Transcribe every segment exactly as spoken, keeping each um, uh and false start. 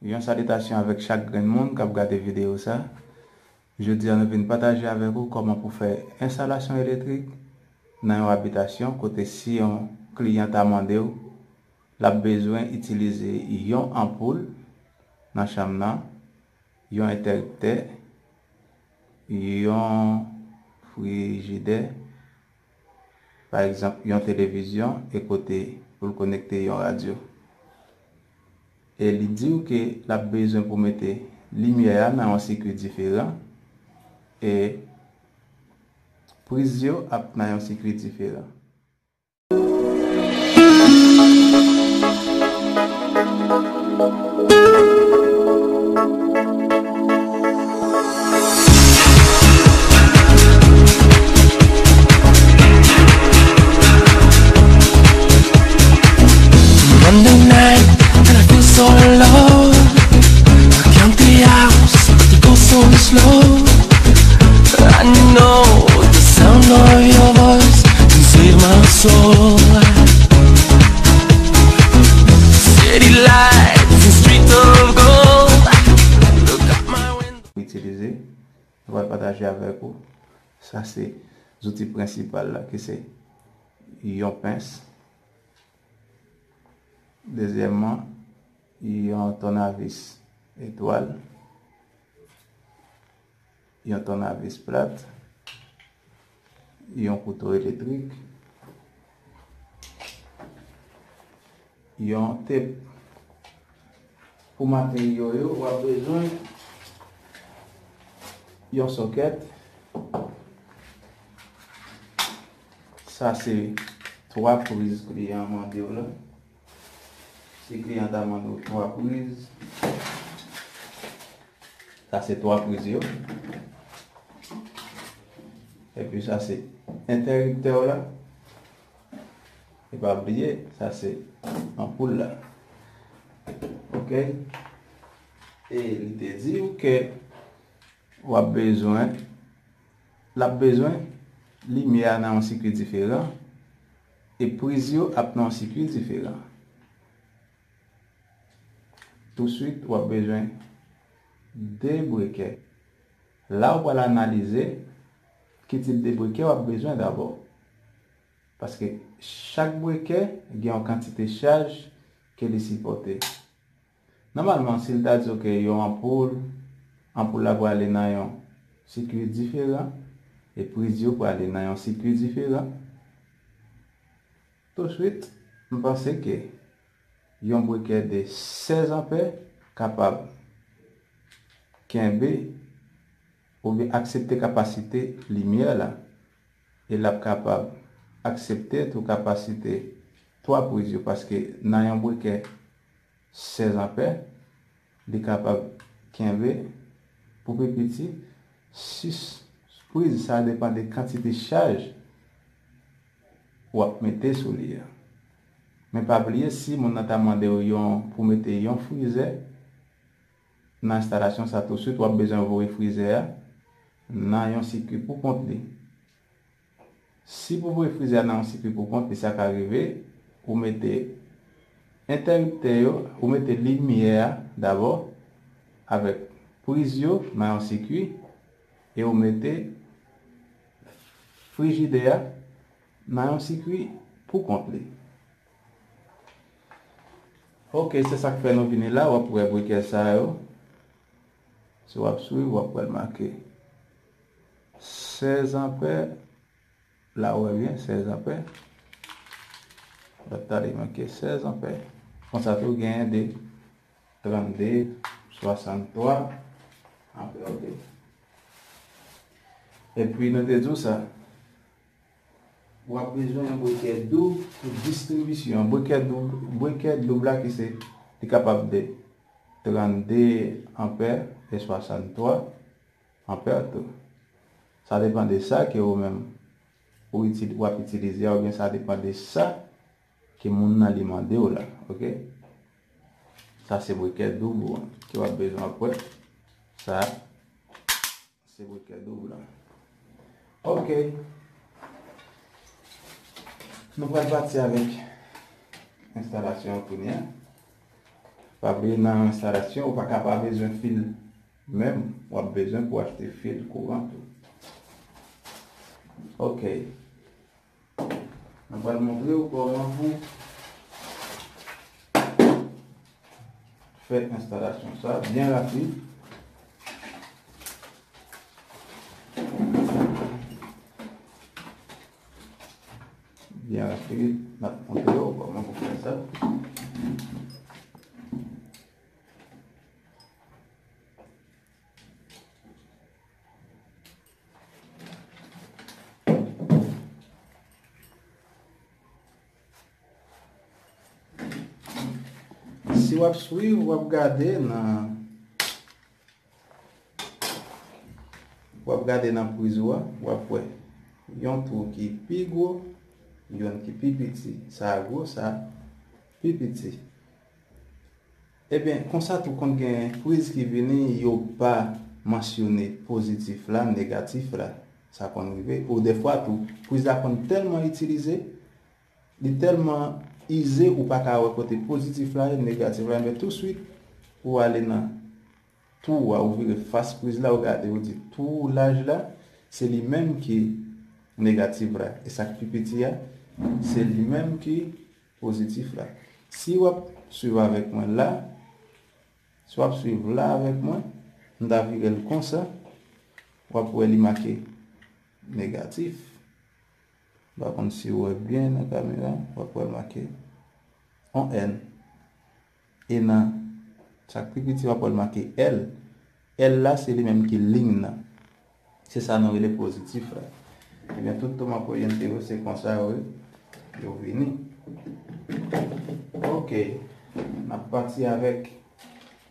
Yon salitasyon avèk chak grenn moun k ap gade videyo sa. Jodi a, nou vin pataje avèk ou kòman pou fè enstalasyon elektrik nan yon abitasyon kote si yon kliyan ta mande w, l ap bezwen itilize yon anpoul nan chanm nan, yon entèriptè, yon frijidè, pa egzanp, yon televizyon e kote pou l konekte yon radyo. E li di w ke l ap bezwen pou mete limyè a nan yon sikui diferan e priz yo ap nan yon sikui diferan. Monday night, and I feel so low. I count the hours, they go so slow. I know the sound of your voice can save my soul. City lights and streets of gold. Look out my window. Itilize, nou pral pataje avèk ou. Sa se zouti prensipal la ki se yon pens. Dezyèmman, yon tònavis etwal, yon tònavis plat, yon kouto elektrik, yon tep. Pou materyo yo, w ap bezwen yon sokèt. Sa se twa priz kliyan an mande w la. Si kliyan ta mande w twa priz, sa se twa priz yo. Epi sa se entèriptè w la. E pa bliye, sa se anpoul la. Oke? E li te di w ke w ap bezwen, l ap bezwen limyè a nan yon sikui diferan, e priz yo ap nan yon sikui diferan. Touswit, w ap bezwen de brekè. La, w pral analize ki tip de brekè w ap bezwen dabò. Paske chak brekè gen yon kantite chaj ke li sipòte. Nòmalman, si l ta di w ke yon anpoul, anpoul la prale nan yon sikui diferan, e priz yo prale nan yon sikui diferan, touswit, m panse ke yon brekè de sèz anpè kapab kenbe oubyen aksepte kapasite limyè la, e l ap kapab aksepte tou kapasite twa priz yo, paske nan yon brekè sèz anpè, li kapab kenbe pou pi piti sis priz. Sa depann de kantite chaj w ap mete sou li a. Men pa bliye, si moun nan ta mande w yon, pou mete yon frizè nan enstalasyon sa, touswit w ap bezwen voye frizè a nan yon sikui pou kont li. Si pou voye frizè a nan yon sikui pou kont li, sa ka rive, ou mete entèriptè yo, ou mete limyè a dabò avèk priz yo nan yon sikui, e ou mete frijidè a nan yon sikui pou kont li. Oke, se sa k fè nou vini la, w ap wè brekè sa yo. Si w ap swiv, w ap wè l make sèz anpè. La, w wè byen, sèz anpè. Lòt la, li make sèz anpè. Konsa tou, genyen de trannde, swasanntwa anpè, oke. Epi, nou te di w sa, w ap bezwen yon brekè doub pou distribisyon. Brekè doub, brekè doub la ki se, li kapab de trannde anpè e swasanntwa anpè tou. Sa depann de sa ke ou menm ou itil-, w ap itilize a, oubyen sa depann de sa ke moun nan li mande w la, oke? Sa se brekè doub ou an ke w ap bezwen apre. Sa se brekè doub la. Oke. Nou pral pati avèk enstalasyon an kounye a. Pa bliye nan enstalasyon, ou pa ka pa bezwen fil menm, w ap bezwen pou achte fil kouran tou. Ok. Mwen pral montre w kòman pou fè enstalasyon sa byen rapid. Byen rapid, m ap montre w kòman pou fè sa. Si w ap swiv, w ap gade nan, w ap gade nan priz ou a, w ap wè yon twou ki pi gwo, youn ki pi piti. Sa a gwo, sa a pi piti. Ebyen, konsa tou konn gen priz ki vini, yo pa mansyone pozitif la, negatif la. Sa konn rive. Ou defwa tou, priz la konn tèlman itilize, li tèlman ize, ou pa ka wè kote pozitif la ye, negatif la ye, men touswit, ou ale nan twou a, ou vire fas priz la, ou gade, ou di twou laj la, se li menm ki negatif la. E sa k pi piti a, se li menm ki pozitif la. Si w ap swiv avèk mwen la, si w ap swiv la avèk mwen, m ta vire l konsa, w ap wè li make negatif. M pa konn si w wè byen nan kamera, w ap wè l make yon N. E nan sa k pi piti, w ap wè l make L. L la, se li menm ki liy nan. Se sa nou rele pozitif la. Ebyen, tout twou m ap oryante yo, se konsa yo, yo vini. Ok. N ap pati avèk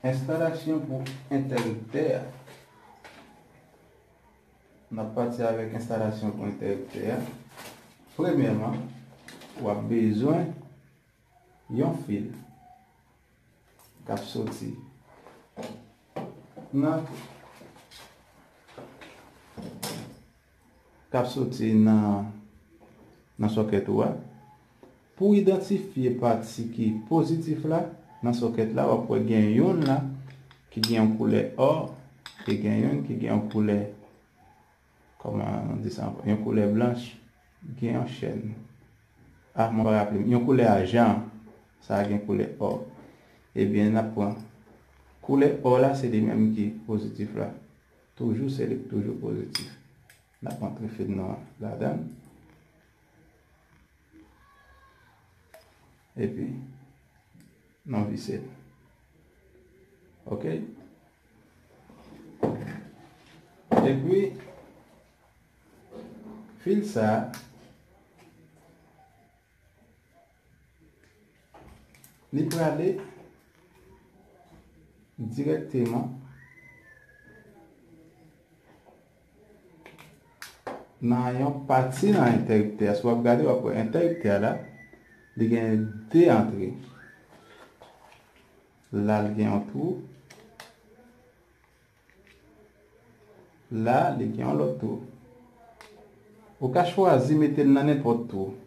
enstalasyon pou entèriptè a. N ap pati avèk enstalasyon pou entèriptè a. Premyèman, w ap bezwen yon fil k ap soti nan, k ap soti nan, nan sòkèt ou a. Pou idantifye pati ki pozitif la nan sòkèt la, w ap wè gen youn la ki gen yon koulè ò, e gen youn ki gen yon koulè, kòman nou di sa ankò, yon koulè blanch, gen yon chèn. Ah, mwen pa raple m. Yon koulè ajan, sa a gen koulè ò. Ebyen, n ap pran koulè ò la, se li menm ki pozitif la. Toujou, se li k toujou pozitif. N ap antre fil nou an ladan l. Epi, n anvise l. Ok? Epi, fil sa a, li prale dirèkteman nan yon pati nan entèriptè a. Si w ap gade, w ap wè entèriptè a la, li gen de antre. La, li gen yon twou. La, li gen yon lòt twou. Ou ka chwazi mete l nan nenpòt twou.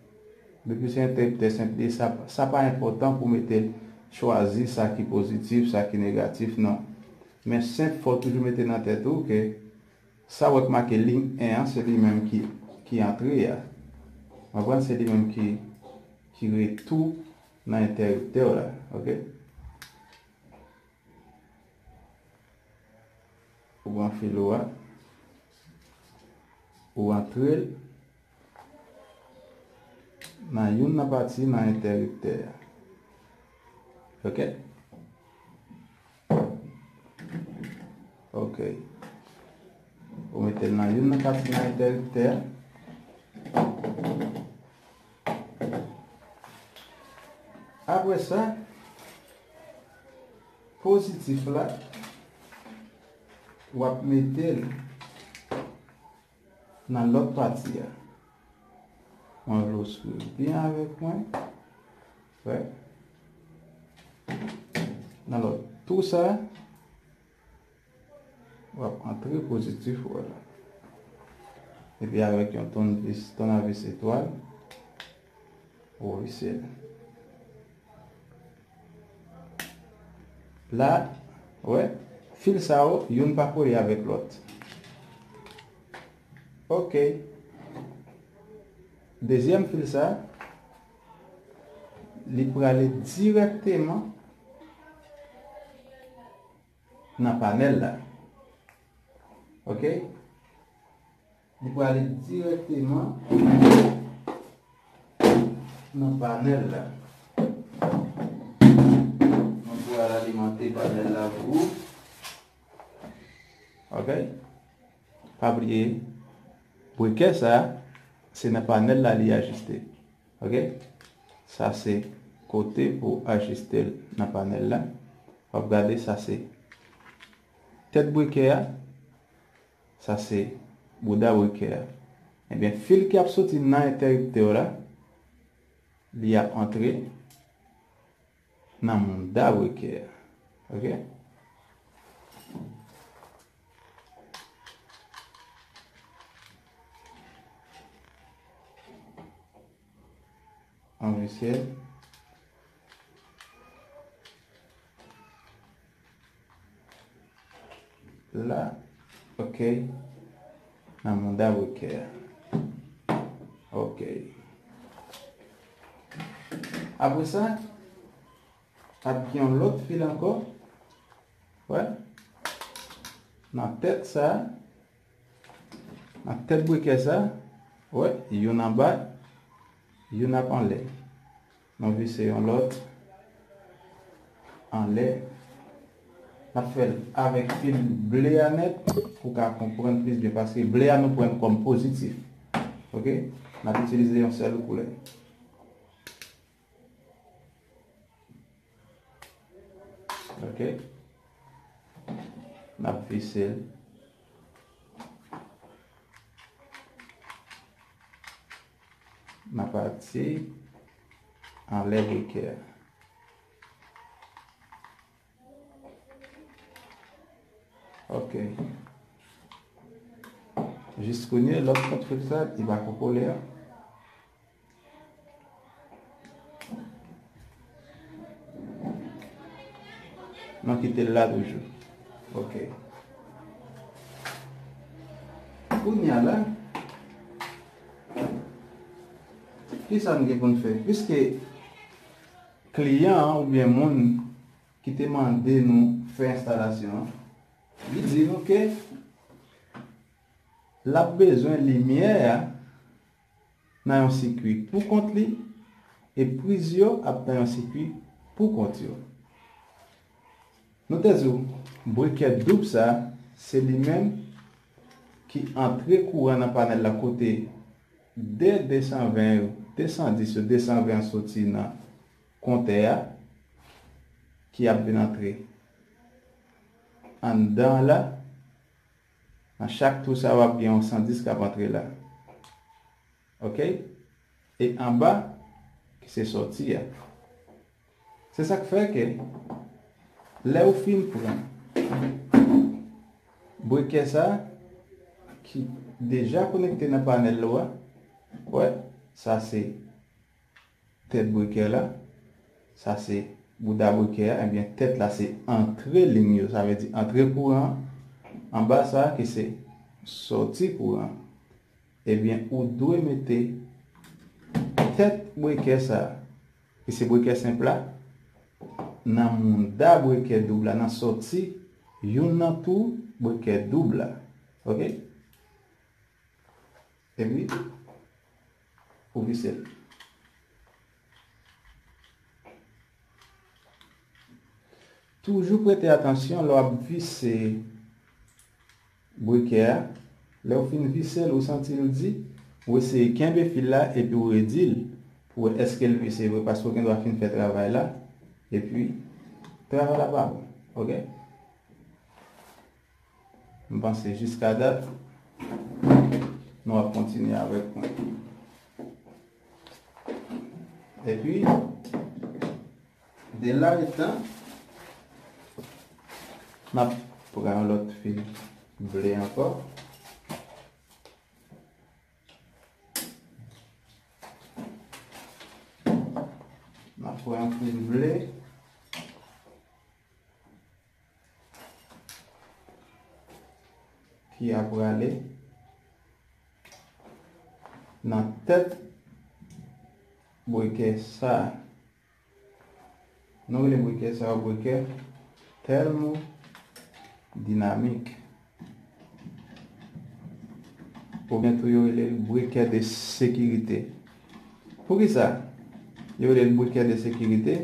Depi se entèriptè senp li, sa, sa pa enpòtan pou mete l, chwazi sa ki pozitif, sa ki negatif, non. Men senp, fò w toujou mete nan tèt ou ke sa w wè k make liy en an, se li menm ki, ki antre a. Konprann? Se li menm ki, ki retou nan entèriptè w la. Ok? Ou pran fil ou a, ou antre l nan youn nan pati nan entèriptè a. Ok? Ok. Ou mete l nan youn nan pati nan entèriptè a. Apre sa, pozitif la, w ap mete l nan lòt pati a. Mwen vle w swiv byen avèk mwen. Wè. Nan lòt twou sa, w ap antre pozitif ou la. Epi avèk yon tounvis, tonavis etwal, ou vise l. La, wè, fil sa yo, youn pa kole avèk lòt. Ok. Dezyèm fil sa, li prale dirèkteman nan panèl la. Ok? Li prale dirèkteman nan panèl la. Mwen pral alimante panèl la pou ou. Ok? Pa bliye, brekè sa, se nan panèl la li ajiste. Ok? Sa se kote pou ajiste l nan panèl la. W ap gade, sa se tèt brekè a, sa se bouda brekè a. Ebyen, fil ki ap soti nan entèriptè la, li ap antre nan mouda brekè a. Ok? Yon visè. La, ok, nan mouda brekè a. Ok. Apre sa, ap gen yon lòt fil ankò. Wè. Nan tèt sa, nan tèt brekè sa, wè, youn anba, youn ap anlè. Nou vise yon lòt anlè. N ap fè l avèk fil ble a nèt pou w ka konprann plis byen, paske ble a nou pran l kòm pozitif. Ok? N ap itilize yon sèl koulè. Ok? N ap vise l. N ap pati anlè brekè a. Ok. Jis kounye, lòt kontwòl sa, li pa ko kole a. Nou kite l la toujou. Ok. Kounye a la, kisa n gen pou n fè? Piske kliyan an oubyen moun ki te mande nou fè enstalasyon an, li di nou ke l ap bezwen limyè a nan yon sikui pou kont li, e priz yo ap nan yon sikui pou kont yo. Nou te di w, brekè doub sa, se li menm ki antre kouran nan panèl la kote de de san ven yo, de san dis yo, de san ven an soti nan kontè a, ki ap vin antre anndan an la. Nan chak twou sa yo ap gen yon san dis k ap antre la. Ok? E anba, ki se sòti a. Se sa k fè ke lè ou fin pran brekè sa ki deja konekte nan panèl ou a, wè, sa se tèt brekè la, sa se bouda brekè a, ebyen tèt la se antre liy yo, sa vle di antre kouran an, anba sa ki se sòti kouran. Ebyen ou dwe mete tèt brekè sa, ki se brekè senp la, nan mouda brekè doub la, nan sòti youn nan twou brekè doub la. Ok? Epi, ou vise l. Toujou prete atansyon lè w ap vise brekè a. Lè w fin vise l, ou santi l di, ou eseye kenbe fil la epi ou redi l pou wè èske l vise vre, paske w gendwa fin fè travay la epi travay la pa bon. Ok? M panse jiska dat, nou ap kontinye avèk mwen. Epi, de la etan, n ap pran yon lòt fil ble ankò. N ap pran yon fil ble. ki ap prale nan tèt brekè sa a. Nou rele brekè sa yo brekè tèmodinamik. Oubyen tou yo rele l brekè de sekirite. Poukisa yo rele l brekè de sekirite?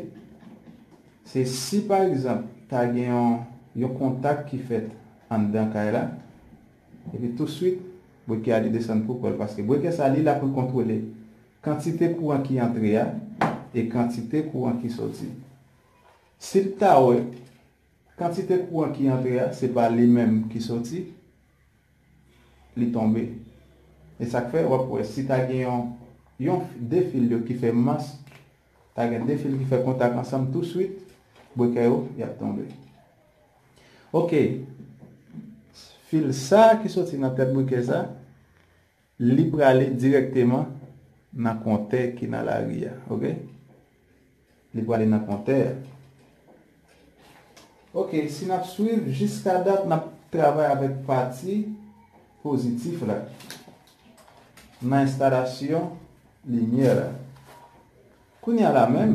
Se si pa egzanp ta gen yon, yon kontak ki fèt anndan kay la, epi touswit brekè a li desann pou kò l, paske brekè sa li la pou l kontwole kantite kouran ki antre a e kantite kouran ki soti. Si l ta wè kantite kouran ki antre a se pa li menm ki soti, li tonbe. E sa k fè w ap wè si ta gen yon, yon de fil yo ki fè mas, ta gen de fil ki fè kontak ansanm touswit, brekè yo y ap tonbe. Oke, fil sa ki soti nan tèt brekè sa, li prale dirèkteman nan kontè ki nan lari a, oke? Li prale nan kontè a. Oke, si n ap swiv, jiska dat n ap travay avèk pati pozitif la nan enstalasyon limyè la. Kounye a la menm,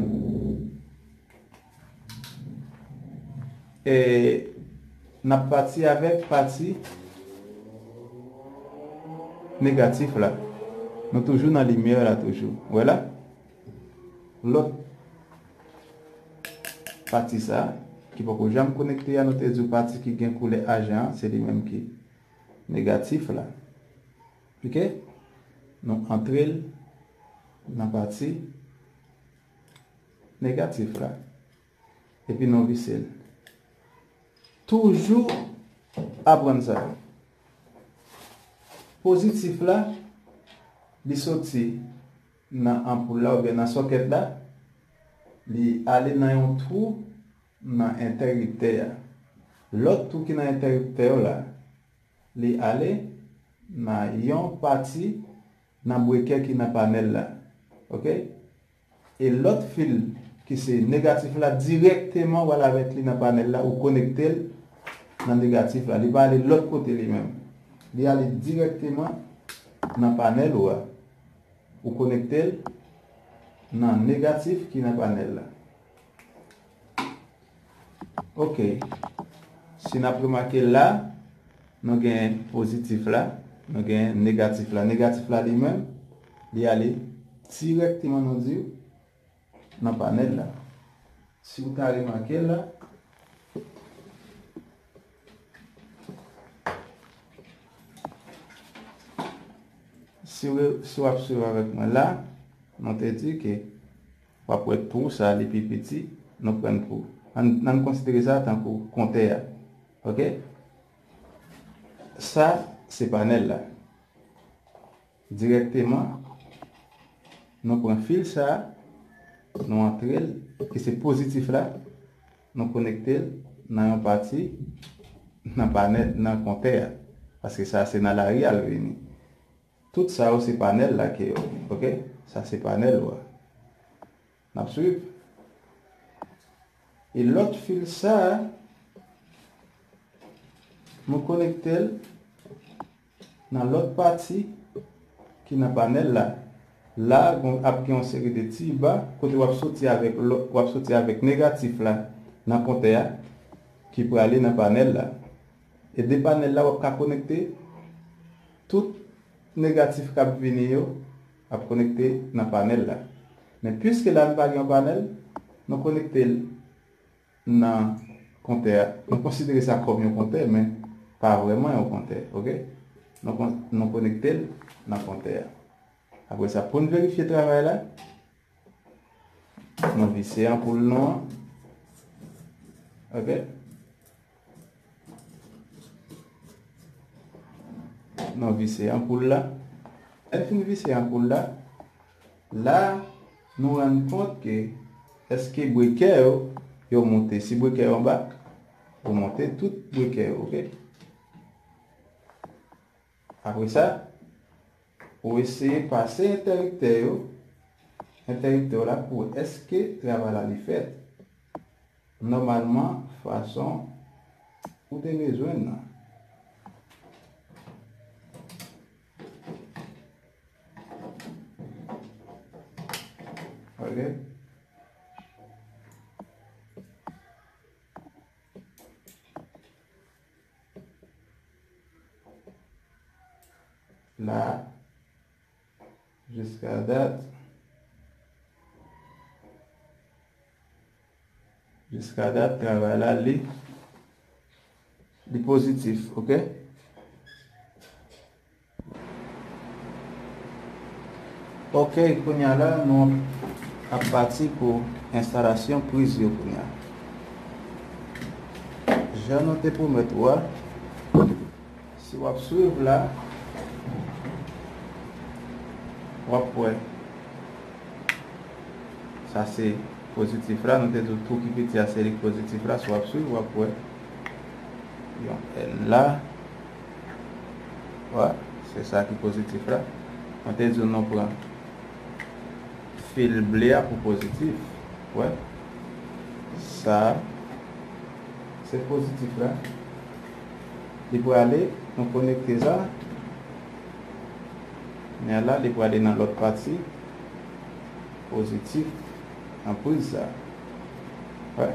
e, n ap pati avèk pati negatif la. Nou toujou nan limyè la toujou. Wè la? Lòt pati sa a, ki poko janm konekte a, nou te di w pati ki gen koulè ajan an, se li menm ki negatif la. Oke? Nou antre l nan pati negatif la. Epi nou vise l. Toujou aprann sa. Pozitif la, li soti nan anpoul la oubyen nan sòkèt la, li ale nan yon twou nan entèriptè a. Lòt twou ki nan entèriptè yo la, li ale nan yon pati nan brekè ki nan panèl la. Oke? E lòt fil ki se negatif la, dirèkteman w al avèk li nan panèl la, ou konekte l nan negatif la. Li pa ale lòt kote li menm. Li ale dirèkteman nan panèl ou a. Ou konekte l nan negatif ki nan panèl la. Oke. Si n ap remake la, nou gen pozitif la, nou gen negatif la. Negatif la li menm, li ale dirèkteman, nou di, nan panèl la. Si w ta remake la, si w, si w ap swiv avèk mwen la, nou te di ke w ap wè twou sa, li pi piti, nou pran twou. Ann, ann konsidere sa tankou kontè a. Oke? Sa, se panèl la. Dirèkteman, nou pran fil sa a, nou antre l, ki se pozitif la, nou konekte l nan yon pati nan panèl, nan kontè a. Paske sa se nan lari a l vini. Tout sa yo se panèl la ke yo, oke? Sa se panèl ou a. N ap swiv. E lòt fil sa a, nou konekte l nan lòt pati ki nan panèl la. La, gon, ap gen yon seri de ti ba kote w ap soti avèk lò-, w ap soti avèk negatif la nan kontè a ki prale nan panèl la. E de panèl la, w ap ka konekte tout negatif k ap vini yo, ap konekte nan panèl la. Men piske la, nou pa gen yon panèl, nou konekte l nan kontè a. Nou konsidere sa kòm yon kontè, men pa vrèman yon kontè, oke? Nou kon-, nou konekte l nan kontè a. Apre sa, pou n verifye travay la, nou vise anpoul nou an. Oke? Nou vise anpoul la. Lè n fin vise anpoul la, la, nou rann kont ke èske brekè yo, yo monte. Si brekè yo anba, ou monte tout brekè yo, oke? Apre sa, ou eseye pase entèriptè yo, entèriptè yo la pou wè èske travay la li fèt nòmalman fason ou te bezwen nan. Ok. La, jiska dat, jiska dat, travay la, li, li pozitif, ok? Ok, kounye a la, nou ap pati pou enstalasyon priz yo kounye a. Jan nou te pwomèt ou a, si w ap swiv la, w ap wè. Sa se pozitif la, nou te di w twou ki piti a se li k pozitif la, si w ap swiv, w ap wè yon N la. Wè, se sa ki pozitif la. Mwen te di w nou pran fil ble a pou pozitif. Wè, sa se pozitif la. Li prale, nou konekte sa. Men la, li prale nan lòt pati pozitif nan priz sa. Wè.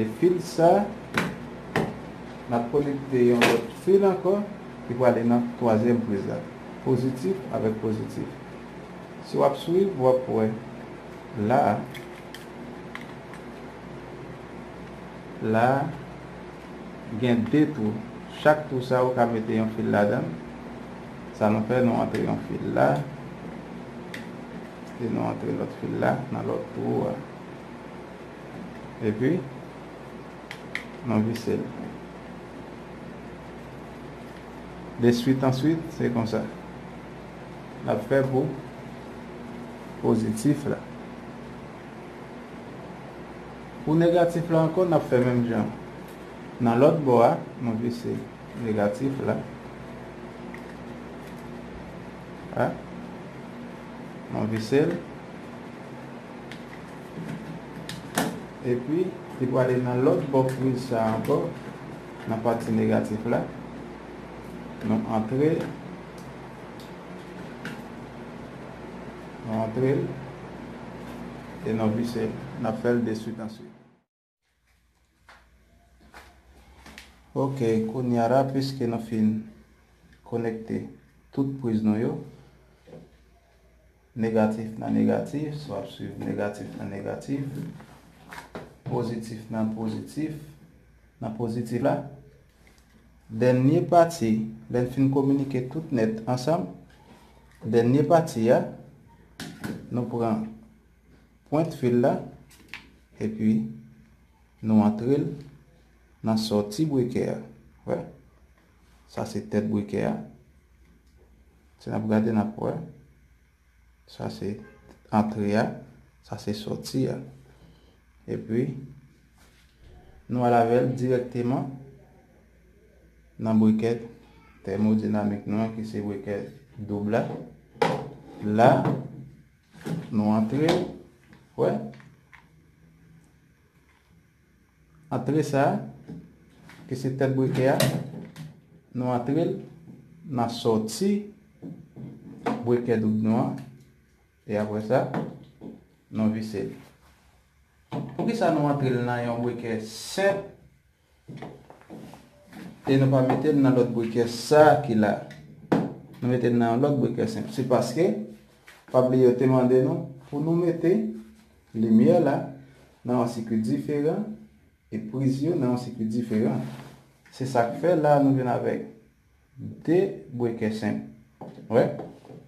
De fil sa, n ap konekte yon lòt fil ankò, ki prale nan twazyèm priz la. Pozitif avèk pozitif. Si w ap swiv, w ap wè la, la, gen de twou. Chak twou sa, ou ka mete yon fil ladan l. Sa nou fè, nou antre yon fil la. E nou antre lòt fil la nan lòt twou a. Epi, nou vise l. De swit answit, se konsa. N ap fè pou pozitif la. Pou negatif la ankò, n ap fè menm jan. Nan lòt bò a, nou vise negatif la. A. Nou vise l. Epi, li prale nan lòt bò priz sa ankò, nan pati negatif la. Nou antre, nou antre l, e nou vise l. N ap fè l de swit answit. Ok, kounye a la, piske nou fin konekte tout priz nou yo, negatif nan negatif, si w ap swiv, negatif nan negatif, pozitif nan pozitif, nan pozitif la. Dènye pati, lè n fin kominike tout nèt ansanm, dènye pati a, nou pran pwent fil la, epi nou antre l nan sòti brikè a. Wè. Sa se tèt brikè a. Si n ap gade, n ap wè. Sa se antre a. Sa se sòti a. Epi, nou al avè l dirèkteman nan brikè tèmodinamik nou an, ki se brikè doub la. La, nou antre l, wè. Antre sa, ki se tèt brikè a, nou antre l nan sòti brikè doub nou an, e apre sa, nou vise l. Poukisa nou antre l nan yon brikè senp e nou pa mete l nan lòt brikè sa ki la? Nou mete l nan yon lòt brikè senp. Se paske, pa bliye, yo te mande nou pou nou mete limyè la nan yon sikui diferan e priz yo nan yon sikui diferan. Se sa k fè la nou vin avèk de brikè senp. Wè,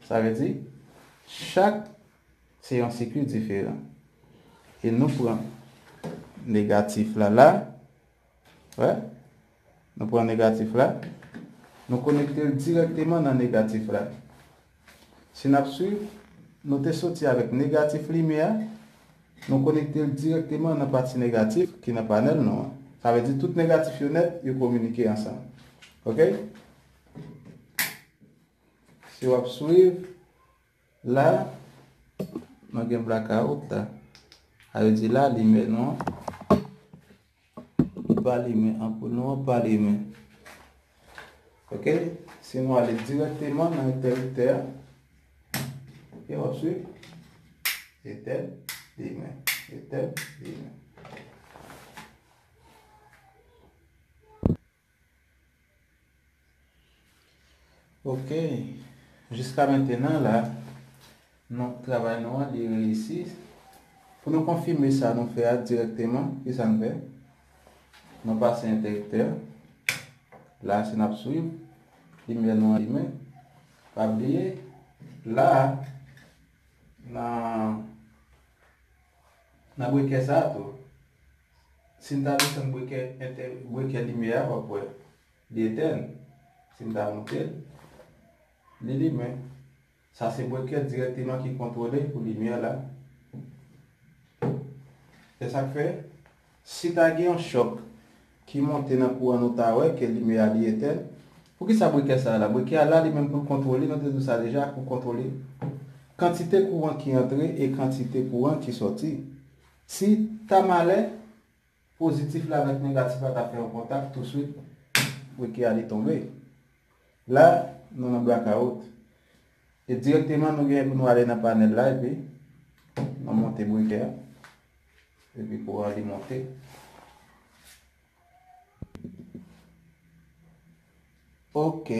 sa vle di, chak se yon sikui diferan. E nou pran negatif la la, wè, nou pran negatif la, nou konekte l dirèkteman nan negatif la. Si n ap swiv, nou te soti avèk negatif limyè a, nou konekte l dirèkteman nan pati negatif ki nan panèl nou an. Sa vle di tout negatif yo nèt, yo kominike ansanm. Ok? Si w ap swiv, la, nou gen blakawout la. Sa vle di la, limyè nou an pa limen, anpoul nou an pa limen. Ok? Si nou ale dirèkteman nan entèriptè a, ok, w ap swiv. Etèn, limen. Etèn, limen. Ok. Jiska mentenan la, nou, travay nou an, li reyisi. Pou nou konfime sa nou fè a dirèkteman, kisa n fè? Nou pase entèriptè. La, si n ap swiv, limyè nou an limen. Pa bliye, la, nan, nan brekè sa a tou, si n ta desann brekè entè-, brekè limyè a, w ap wè li etèn. Si n ta monte l, li limen. Sa se brekè dirèkteman ki kontwole pou limyè la. Se sa k fè, si ta gen yon chòk ki monte nan kouran, nou ta wè ke limyè a li etèn. Poukisa brekè sa a la? Brekè a la, li menm pou l kontwole, nou te di w sa deja, pou kontwole kantite kouran ki antre e kantite kouran ki sòti. Si ta malè, pozitif la avèk negatif la ta fè yon kontak, touswit, brekè a li tonbe. La, nou nan blakawout. E dirèkteman, nou gen pou nou ale nan panèl la, epi nou monte brekè a. Epi kouran li monte. Ok.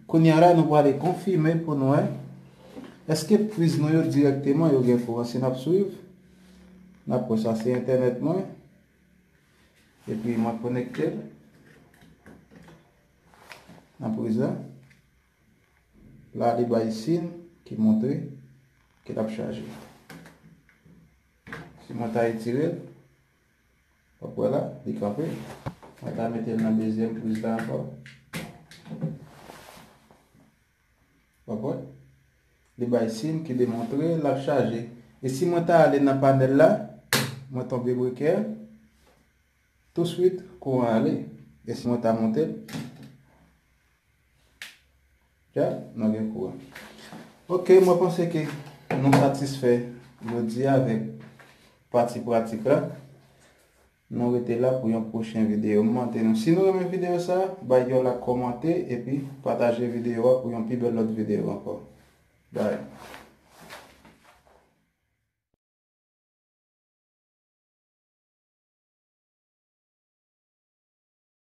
Kounye a la, nou prale konfime pou nou wè èske priz nou yo dirèkteman yo gen kouran. Si n ap swiv, n ap wè sa se entènèt mwen. Epi mwen konekte l nan priz la. La, li bay siy ki montre ke l ap chaje. Si mwen ta retire l, w ap wè la, li kanpe. Mwen ta mete l nan dezyèm priz la ankò. W ap wè? Li bay siy ki demontre l ap chaje. E si mwen ta ale nan panèl la, mwen tonbe brekè, touswit, kouran ale. E si mwen ta monte l, ya, nou gen kouran. Ok, mwen panse ke nou satisfè jodi a avèk pati pratik la. Nou rete la pou yon pwochen videyo. M mande nou, si nou renmen videyo sa, bay yon like, kòmante, epi pataje videyo a pou yon pi bèl lòt videyo ankò. Bye.